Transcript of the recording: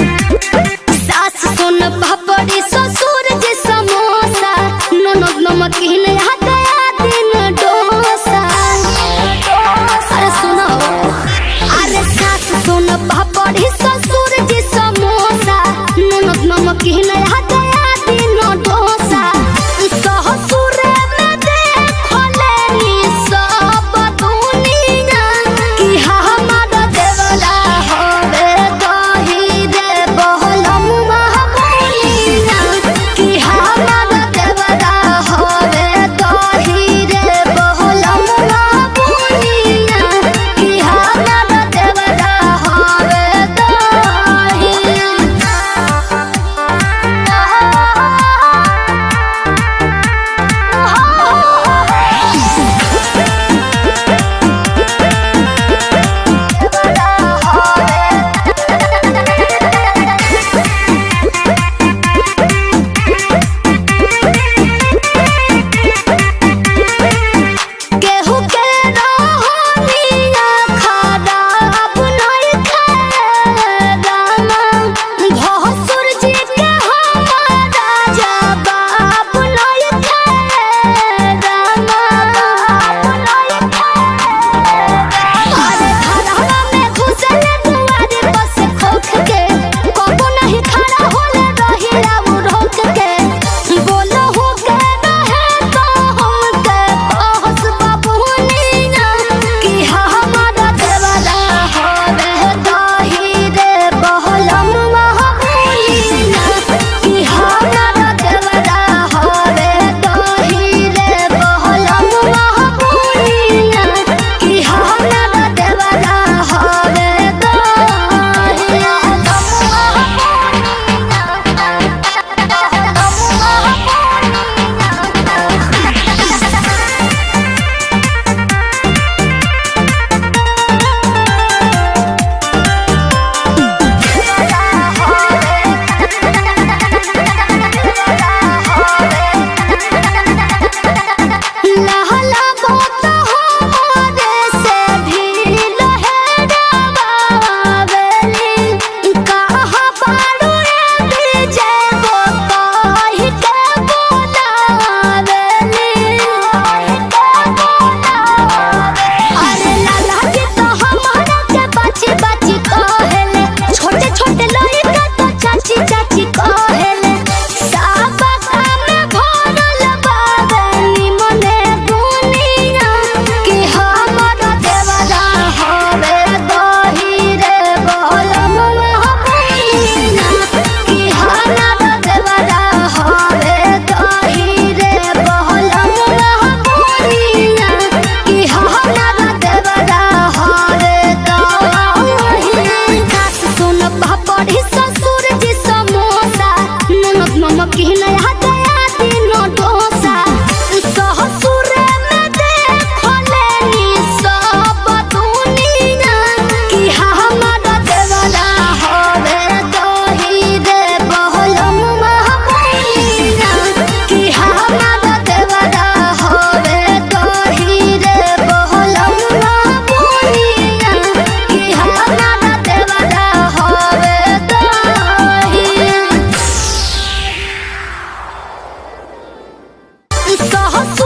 सास सुन पापड़ी ससुर जी समोसा, ननद नमकीन हदया दिन डोसा। अरे सुनो, अरे सास सुन पापड़ी ससुर जी समोसा, ननद नमकीन हदया दिन डोसा। ससुर में देखो लेनी सब दुनिया कि हमर देवला होवे दही रे बहलम महाबुनिया, कि हमर देवला होवे दही रे बहलम महाबुनिया, कि हमर देवला होवे दही। केहू के रहनिया खराब नइखे रामा, भसुर जी के हमारा जवाब नइखे रामा। अरे घरवा में घुसल दुआरे बस खोख के, कबो नहीं खड़ा होले रहिला उ रोक के। बोलहु के रहे तो हमके कहस बाबुनिया, कि हमर देवरा होवे दही रे बहलम महाबुनिया, कि हमर देवरा होवे दही रे बहलम महाबुनिया, कि हमर देवरा होवे दही। लहला बोत हमारे से भी लहरावेली, कहाँ बारू ए विजय गो कहि के बोलावेली। अरे लाला जी तो हमारा के बाची बाची कहेले, छोटे छोटे लइका तो चाची चाची कहेले। साबका में भरल बावे निमने दुनिया, कि हमर देवरा होवे दही रे बलम महाबुनिया, कि हमर देवरा होवे दही रे बलम महाबुनिया, कि हमर देवरा होवे दही। सास सुन पापड़ी ससुर जी समोसा, ननद नमकीन हदया दिन डोसा। ससुर में देखो लेनी सब दुनिया, कि हमर देवरा होवे दही रे बहलम महाबुनिया, कि हमर देवरा होवे दही रे बहलम महाबुनिया, कि हमर देवरा होवे दही। ससुर